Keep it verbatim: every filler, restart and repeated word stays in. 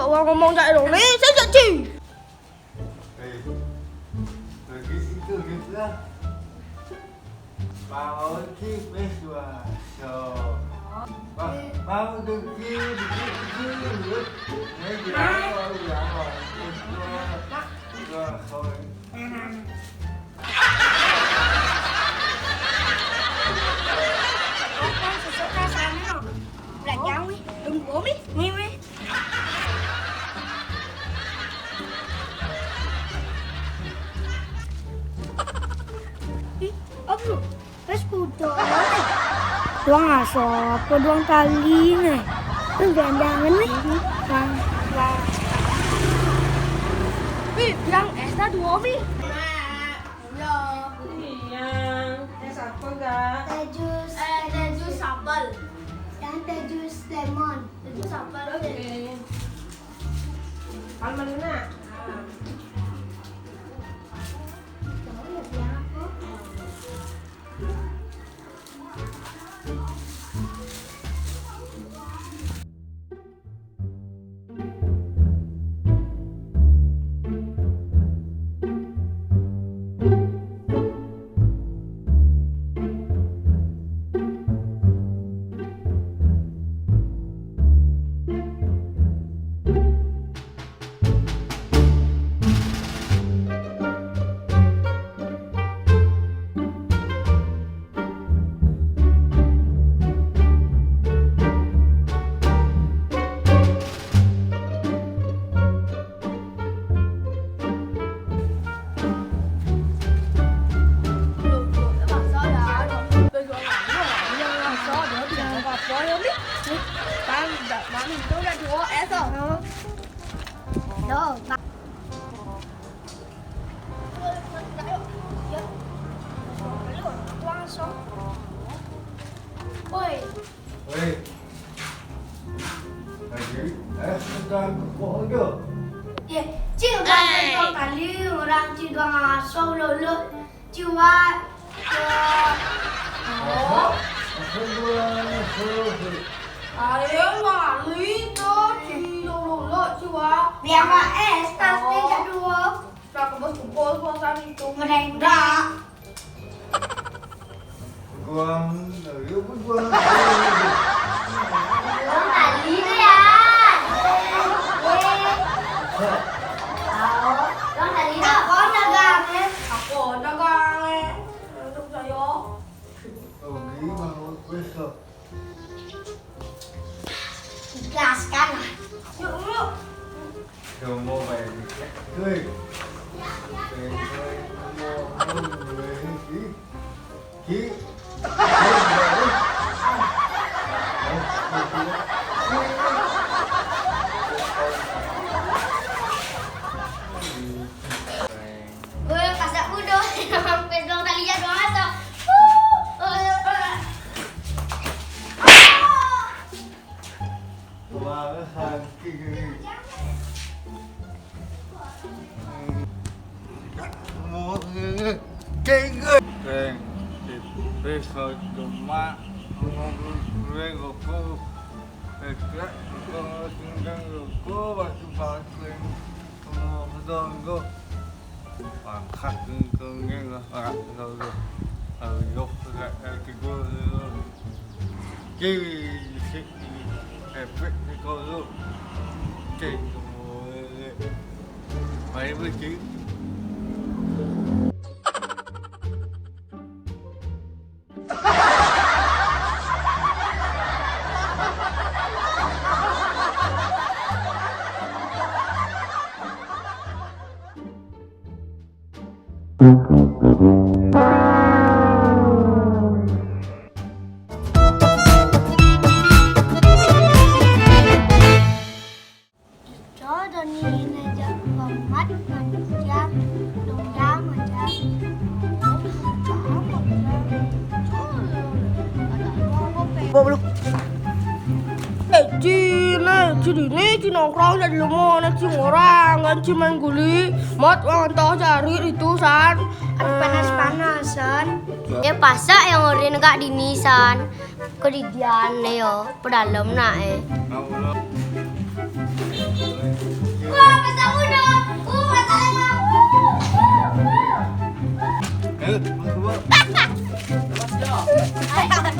Wong ngomong cak Indonesia, cak Ci. Eh, lagi itu gitu lah. Mau ki wis waso. Mau, mau ki, ki, ki, ki. Ini kita mau ya. Wah, wah. Apa sesuk rasane, no? Belak jauh, wih. Tunggu, mi. Mi, mi. Ih, apa lu? Wes kuda. Duang aso, apa duang tali nih? Ini jangan-jangan nih. Wah, wah. Wih, bilang es ta dua, mi. Mak, ya. Sayang, es apa, Kak? Teh jus. Eh, teh jus apel. Dan teh jus lemon. Teh jus apel. Oke. Kalau mana? Tahu ya, bilang aku. Loh, Pak. Woi. Woi. Lagi, eh, sedang kepok aja. Ya, Cil, kan kali orang Cil doang asal lo, lo. Ciwa. Oh. Aku dua suruh. Ayo, lali to, Cil, lo, lo, ciwa. Biar Pak S, pasti Oh. Jadul. Nah, kebos kumpul, puasa itu. Merenda. Guang, ayo, guang. Bang Tali tuh ya. Bang Tali tuh. Aku dagang, eh. Aku dagang, eh. Untuk saya. Oh, ini mau besok. Ikhlaskan lah. Yuk, yuk. Coba bayar dikit. Woi. Ki. Ki. Gue pas tak bodoh, sampai dong tak lihat dong asal. Wah, sakit ini. Mau ini. Kengge. Keng. Besok cuma ngomong gue kok. Besok ngomong gue kok. Waktu pakai. Ngomong gue. Pangkat kenging lah, ora tau lho. Ayo, ora tidur lho. Ki, ki, efek teko lho. Ki, bae wis, Ki. Coba nih ngajak Muhammad manusia dendam aja. Bawa belum? Eh, Ci, nih, Ci dini, Ci nongkrong jadi lu mau, nih, Ci ngorang, kan, Ci main guli, mat, wong toh cari itu, San. Aduh, panas-panasan. Ya, pasak yang orin kak dini, San. Kedidian, yo, pedalem nak, eh. Wah, pasang udah. Uh, pasang udah. Uh, uh, uh. Ayo, teman-teman. Ayo,